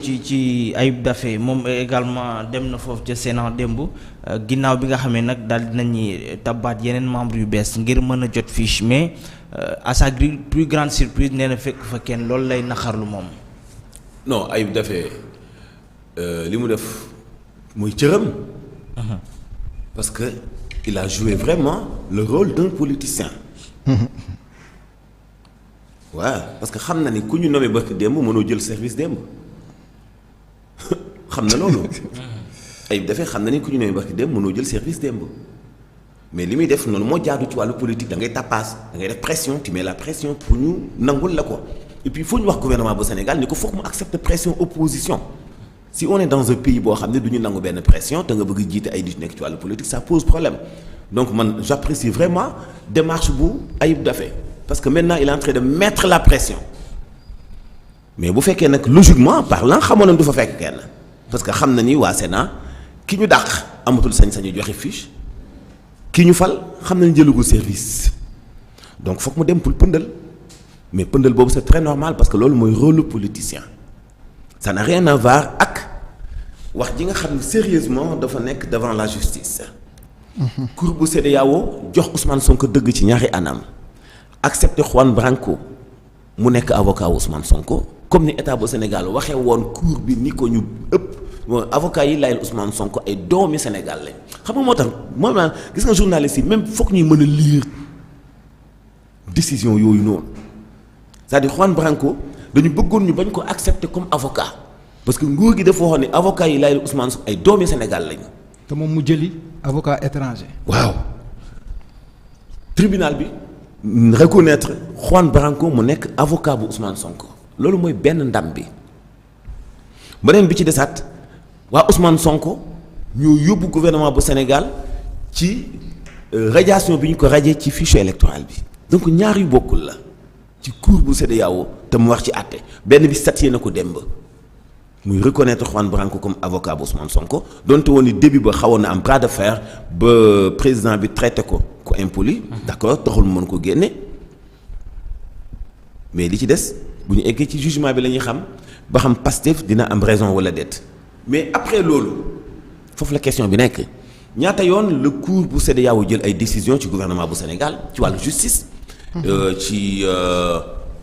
ci Ayib Daffé moom également dem na foofu ca Sénat démb ginnaaw bi nga xamee nag daal dinañuy tabbaat yeneen membre yu bees ngir mën a jot fiche mais à sa plus grande surprise nee na fekk fa kenn loolu lay naxarlu moom. non Ayib Daffé li mu def muy cëram. parce que il a joué vraiment le rôle d'un politicien. waaw parce que xam na ni ku ñu nommé barki démb mënoo jël service démb. xam na loolu Ayib Daffé xam na ni ku ñu ne barki démb mënoo jël service démb mais li muy def noonu moo jaadu ci wàllu politique da ngay tappaas da ngay def pression tu mets la pression pour ñu nangul la ko et puis il faut ñu wax gouvernement bu Sénégal ni ko foog mu accepte pression opposition si on est dans un pays boo xam ne du ñu nangu benn pression te nga bëgg jiite ay nit nekk ci wàllu politique ça pose problème donc man j'apprécie vraiment démarche bu Ayib Daffé parce que maintenant il est en train de mettre la pression mais bu fekkee nag logiquement parlant xamoon nañ du fa fekk kenn parce que xam na ni waa Sénat ki ñu dàq amatul sañ-sañu joxe fiche ki ñu fal xam nañ jëlugul service donc foog mu dem pour pëndal mais pëndal boobu c'est très normal parce que loolu mooy rôle politicien ça n'a rien à voir ak wax ji nga xam ne sérieusement dafa nekk devant la justice. cour bu CEDEAO jox Ousmane Sonko dëgg ci ñaari anam accepter Juan Branco mu nekk avocat Ousmane Sonko. comme ni état bu Sénégal waxee woon cour bi ni ko ñu ëpp avocat yi layal Ousmane Sonko ay doomi Sénégal lañ xam nga moo tax moom laa gis nga journaliste yi même foog ñuy mën a lire décision yooyu noonu c'est-à-dire Juan Branco dañu bëggoon ñu bañ ko accepter comme avocat parce que nguur gi dafa waxoon ni avocat yi layal Ousmane Sonko ay doomi Sénégal lañ. te moom mu jëli avocat étranger. waaw tribunal bi reconnaître Juan Branco mu nekk avocat bu Ousmane Sonko. loolu mooy benn ndam bi beneen bi ci desaat waa Ousmane Sonko ñoo yóbbu gouvernement bu Sénégal ci radiation bi ñu ko radié ci fichier électoral bi donc ñaar yu bokkul la ci cour bu CEDEAO te mu wax ci àtte benn bi statué na ko démb muy reconnaître Juan Branco comme avocat bu Ousmane Sonko donte woon ni début ba xawoon na am bras de fer ba président bi traité ko impoli d'accord taxul mu mën ko génne mais li ci des. bu ñu eggee ci jugement bi la ñuy xam ba xam Pastef dina am raison wala déet mais après loolu foofu la question bi nekk ñaata yoon le cour bu CEDEAO jël ay décisions ci gouvernement bu Sénégal ci wàllu justice. ci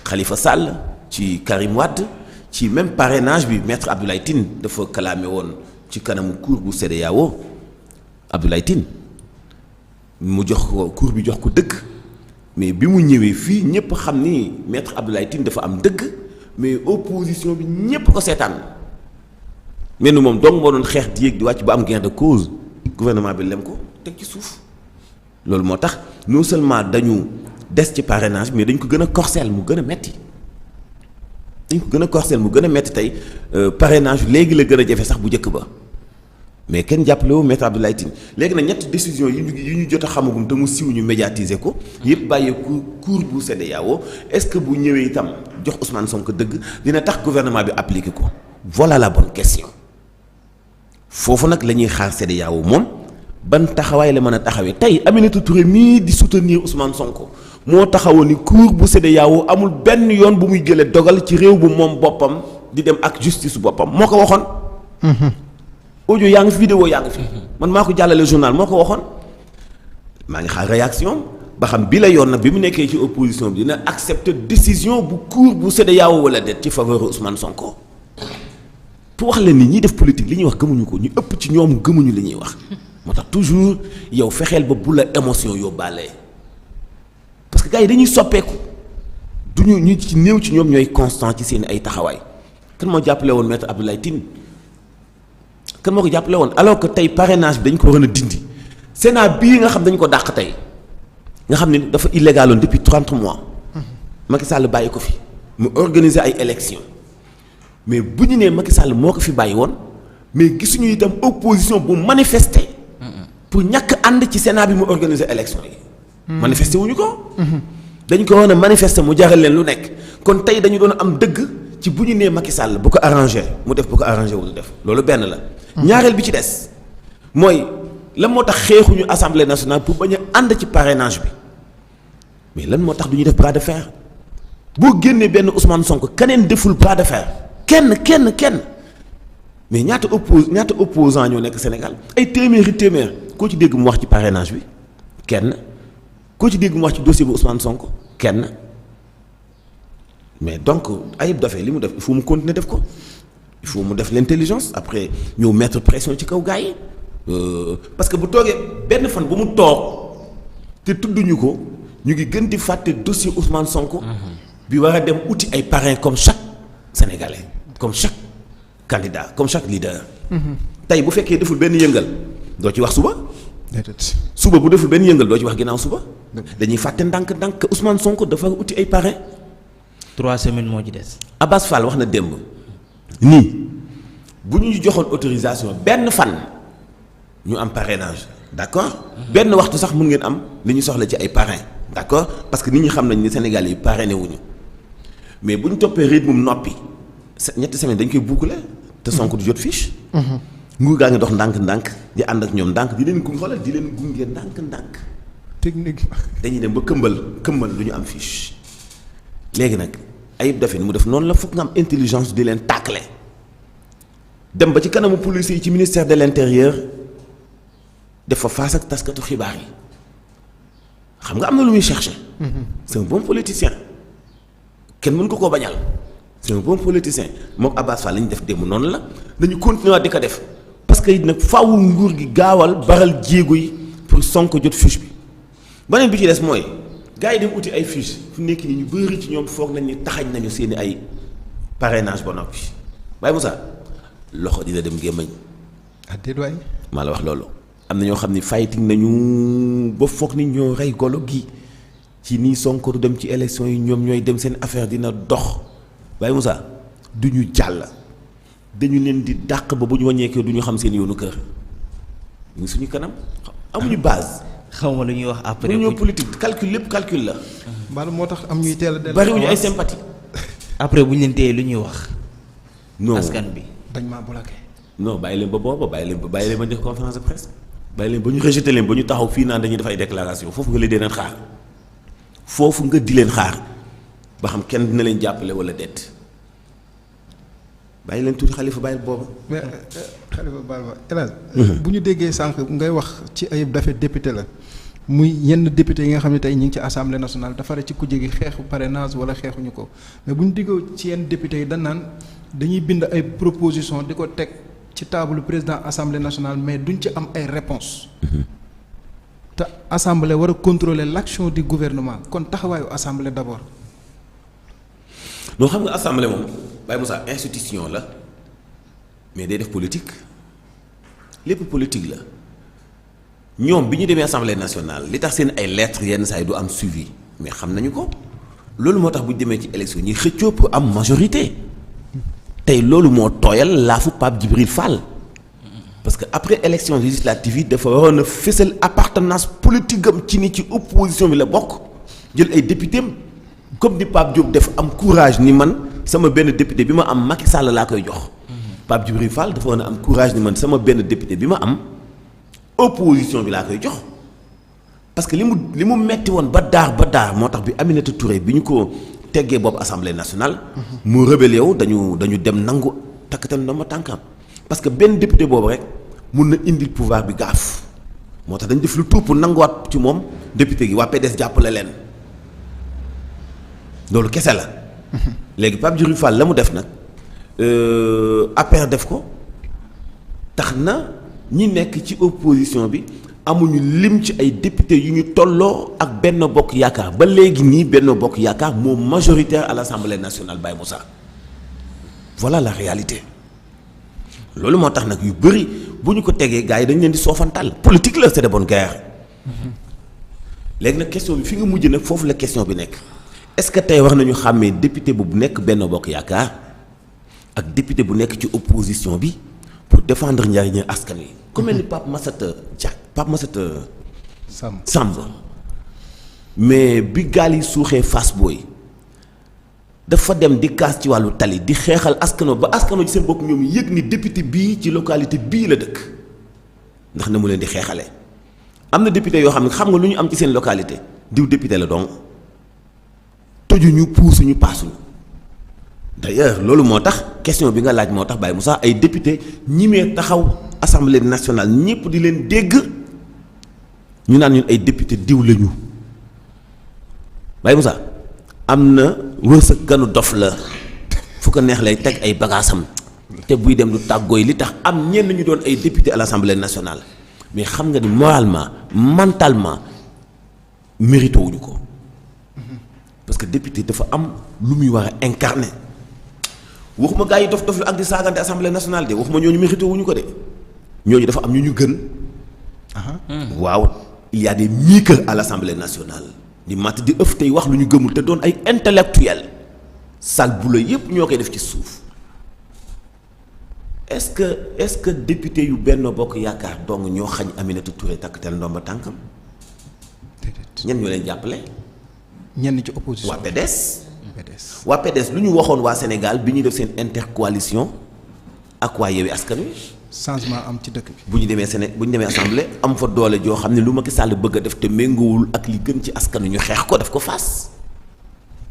Khalifa Sall ci Karim Wade ci même parrainage bi maître Abdoulaye Tine dafa kalaame woon ci kanamu cour bu CEDEAO Abdoulaye Tine mu jox ko cour bi jox ko dëgg. mais bi mu ñëwee fii ñëpp xam ni maître Abdoulaye Tine dafa am dëgg mais opposition bi ñëpp ko seetaan mais nu moom donc moo doon xeex di yéeg di wàcc ba am gain de cause gouvernement bi lem ko teg ci suuf loolu moo tax non seulement dañu des ci parrainage mais dañ ko gën a corsel mu gën a metti dañ ko gën a corsel mu gën a metti tey parrainage léegi la gën a jafe sax bu njëkk ba mais kenn jàppale wu maître Abdoulaye Tine léegi nag ñetti décision yi ñu jot a xamagum te mu siw ñu médiatiser ko yëpp bàyyee cour bu CEDEAO est-ce que bu ñëwee itam jox Ousmane Sonko dëgg dina tax gouvernement bi appliquer ko voilà la bonne question foofu nag la ñuy xaar CEDEAO moom ban taxawaay la mën a taxawee tey Aminata Touré mii di soutenir Ousmane Sonko moo taxawoon ni cour bu CEDEAO amul benn yoon bu muy jëlee dogal ci réew bu moom boppam di dem ak justice boppam moo ko waxoon. audio yaa ngi fi vidéo yaa ngi fi man maa ko jàllale journal moo ko waxoon maa ngi xaar réaction ba xam bi la yoon nag bi mu nekkee ci opposition bi dina accepter décision bu cour bu CEDEAO wala déet ci faveur Ousmane Sonko pour wax leen ni ñiy def politique li ñuy wax gëmuñu ko ñu ëpp ci ñoom gëmuñu li ñuy wax moo tax toujours yow fexeel ba bu la émotion yóbbaale parce que gars yi dañuy soppeeku duñu ñu ci néew ci ñoom ñooy constant ci seen ay taxawaay kan moo jàppale woon maître Abdoulaye Tine kan moo ko jàppale woon alors que tey parrainage bi dañ ko war a dindi Sénat bii nga xam dañ ko dàq tey nga xam ne dafa illégaloon depuis 30 mois Macky Sall bàyyi ko fi mu organiser ay élections mais bu ñu nee Macky Sall moo ko fi bàyyi woon mais gisuñu itam opposition bu manifester pour ñàkk ànd ci Sénat bi mu organiser élections yi. manifester wuñu ko. dañ ko war a manifester mu jaral leen lu nekk kon tey dañu doon am dëgg ci bu ñu nee Macky Sall bu ko arrangé mu def bu ko arrangé wu du def loolu benn la. ñaareel bi ci des mooy lan moo tax xeexuñu assemblée nationale pour bañ a ànd ci parrainage bi mais lan moo tax du ñu def bras de fer boo génnee benn Ousmane Sonko keneen deful bras de fer kenn mais ñaata opposant ñoo nekk Sénégal ay téeméer koo ci dégg mu wax ci parrainage bi kenn koo ci dégg mu wax ci dossier bu Ousmane Sonko kenn mais donc Ayib Daffé li mu def il faut mu continuer def ko il faut mu def l'intelligence après ñëw mettre pression ci kaw gars yi parce que bu toogee benn fan bu mu toog te tudduñu ko ñu ngi gën di fàtte dossier Ousmane Sonko. bi war a dem uti ay parrains comme chaque Sénégalais comme chaque candidat comme chaque leader. tey bu fekkee deful benn yëngal doo ci wax suba. suba bu deful benn yëngal doo ci wax ginnaaw suba. dañuy fàtte ndànk Ousmane Sonko dafa uti ay parrains. 3 semaines moo ci des. Abass Fall wax na démb nii bu ñu joxoon autorisation benn fan ñu am parrainage d'accord benn waxtu sax mun ngeen am li ñu soxla ci ay parrains d'accord parce que nit ñi xam nañ ni Sénégal yi parrainé wuñu mais bu ñu toppee rythme noppi ñetti semaines dañ koy boucler te Sonko du jot fiche. nguur gaa ngi dox ndànk-ndànk di ànd ak ñoom ndànk di leen gunge ndànk-ndànk. technique. dañuy dem ba këmbal du ñu am fiche. léegi nag Ayib Daffé mu def noonu la foog nga am intelligence di leen tàkkale dem ba ci kanamu policiers yi ci ministère de l'intérieur def fa face ak taskatu xibaar yi xam nga am na lu muy chercher. c'est un bon politicien kenn mën ko koo bañal c'est un bon politicien mook Abass Fall la ñu def démb noonu la dañu continuer di ko def parce que nag faaw nguur gi gaawal baral jéego yi pour Sonko jot fiche bi beneen bi ci des mooy. gars yi dem uti ay fiches fu nekk nii ñu bëri ci ñoom foog nañ ni taxañ nañu seeni ay parrainage ba noppi Baye Moussa loxo dina dem gémmañ. déet waay. maa la wax loolu am na ñoo xam ni fighting nañu ba foog ni ñoo rey golo gi ci nii Sonko du dem ci élection yi ñoom ñooy dem seen affaire dina dox Baye Moussa du ñu jàll dañu leen di dàq ba bu ñu wàññeekee du ñu xam seen yoonu kër ñu suñu kanam amuñu base. xaw ma lu ñuy wax après. réunion politique calcul lépp calcul la. mbala moo tax am ñuy teel a dellu. bariwuñu ay sympathie. après bu ñu leen téye lu ñuy wax. non askan bi. dañ maa bloqué. non bàyyi leen ba booba bàyyi leen ba def conférence de presse bàyyi leen ba ñu rejeté leen ba ñu taxaw fii naan dañuy def ay déclaration foofu nga leen di leen xaar foofu nga di leen xaar ba xam kenn dina leen jàppale wala déet bàyyi leen tuuti Khalifa bàyyi booba. mais Khalifa baal ma El Hadj bu ñu déggee sànq ngay wax ci Ayib Daffé député la muy yenn député yi nga xam ne tey ñu ngi ci assemblée nationale dafa rek ci kujje gi xeexu parrainage wala xeexuñu ko mais bu ñu diggoo ci yenn député yi dañ naan dañuy bind ay proposition di ko teg ci table président assemblée nationale mais duñ ci am ay réponses te assemblée war a contrôler l'action du gouvernement kon taxawaayu assemblée d'abord. noo xam nga assemblée moom Baye Moussa institution la mais day def politique lépp politique la ñoom bi ñu demee assemblée nationale li tax seen ay lettres yenn saa yi du am suivi mais xam nañu ko loolu moo tax bu ñu demee ci élection ñi xëccoo pour am majorité tey loolu moo tooyal laafu Pape Djibril Fall parce que après élection législative yi dafa waroon a fësal appartenance politique am ci ni ci opposition bi la bokk jël ay député am comme ni Pape Diop def am courage ni man sama benn député bi ma am Macky Sall laa koy jox Pape Djibril Fall dafa war a am courage ni man sama benn député bi ma am opposition bi laa koy jox parce que li mu metti woon ba daar moo tax bi Aminata Touré bi ñu ko teggee boobu assemblée nationale. mu rebelle yow dañu dem nangu takkatam na ma tànkam parce que benn député boobu rek mun na indil pouvoir bi gaaf moo tax dañu def lu tout pour nanguwaat ci moom député gi waa PDS jàppale leen loolu kese la. léegi Pape Djibril Fall la mu def nag APR def ko tax na ñi nekk ci opposition bi amuñu lim ci ay député yu ñu tolloo ak Benno Bokk Yaakaar ba léegi nii Benno Bokk Yaakaar moo majoritaire à l'Assemblée nationale Baye Moussa voilà la réalité loolu moo tax nag yu bëri bu ñu ko tegee gars yi dañ leen di soofantal politique la c'est de bonne guerre léegi nag question bi fi nga mujj nag foofu la question bi nekk est-ce que tey war nañu xàmmee député bu nekk Benno Bokk Yaakaar ak député bu nekk ci opposition bi pour défendre njariñu askan wi ku mel ni Pape Massata Samb mais bi gaal yi suuxee Fass Boye dafa dem di kaas ci wàllu tali di xeexal askano ba askano ci seen bopp ñoom yëg ni député bii ci localité bii la dëkk ndax na mu leen di xeexale am na député yoo xam ne xam nga lu ñu am ci seen localité diw député la donc tojuñu puusuñu paasuñu d'ailleurs loolu moo tax question bi nga laaj moo tax Baye Moussa ay député ñi mee taxaw assemblée nationale ñëpp di leen dégg ñu naan ñun ay député diw lañu Baye Moussa am na wërsëg ganu dof la fu ko neex lay teg ay bagaasam te buy dem du tàggooy li tax am ñenn ñu doon ay député à l'assemblée nationale mais xam nga ni moralement mentalement mérité wuñu ko parce que député dafa am lu muy war a incarner waxuma gars yi dof lu ak di saagante assemblée nationale de waxuma ñooñu mérité wuñu ko de ñooñu dafa am ñu ñu gën. waaw il y a des miikër à l'assemblée nationale di matt di ëf tey wax lu ñu gëmul te doon ay intellectuel sal bu la yépp ñoo koy def ci suuf est-ce que député yu Benno Bokk Yaakaar dong ñoo xañ Aminata Touré takkatel ndomba tànkam. ñenn ñoo leen jàppale. ñenn ci opposition waa PDS. waa PDS lu ñu waxoon waa Sénégal bi ñuy def seen intercoalition ak waa Yewwi Askan Wi. changement am ci dëkk bi. bu ñu demee assemblée am fa doole joo xam ne lu Macky Sall bëgg a def te méngoowul ak li gën ci askan wi ñu xeex ko def ko face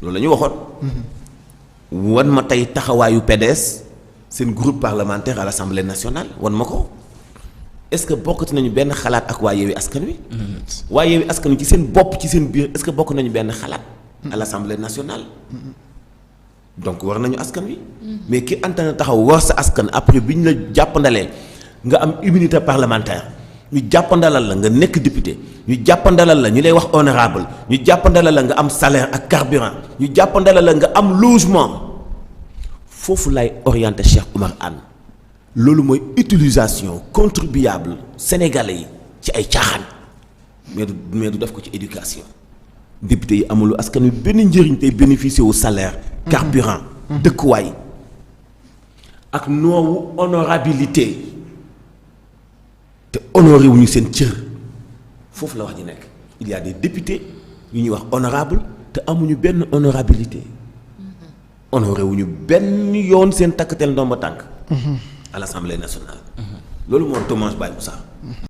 loolu la ñu waxoon. wan ma tey taxawaayu PDS seen groupe parlementaire à l'Assemblée nationale wan ma ko est-ce que bokkati nañu benn xalaat ak waa Yewwi Askan Wi. waa Yewwi Askan Wi ci seen bopp ci seen biir est-ce que bokk nañu benn xalaat. à l'Assemblée nationale. donc war nañu askan wi. mais ki antana taxaw war sa askan après bi ñu la jàppandalee nga am immunité parlementaire ñu jàppandalal la nga nekk député ñu jàppandalal la ñu lay wax honorable ñu jàppandalal la nga am salaire ak carburant ñu jàppandalal la nga am logement foofu lay orienté Cheikh Oumar Anne loolu mooy utilisation contribuable sénégalais yi ci ay caaxaan mais du def ko ci éducation député yi amulu askan wi benn njëriñ tey bénéficier wu salaire carburant dëkkuwaay ak noowu honorabilité te honoré wuñu seen cër foofu la wax ji nekk il y a des députés yu ñuy wax honorable te amuñu benn honorabilité honoré wuñu benn yoon seen takkatel ndomba tànk à l'Assemblée nationale loolu moo dommage Baye Moussa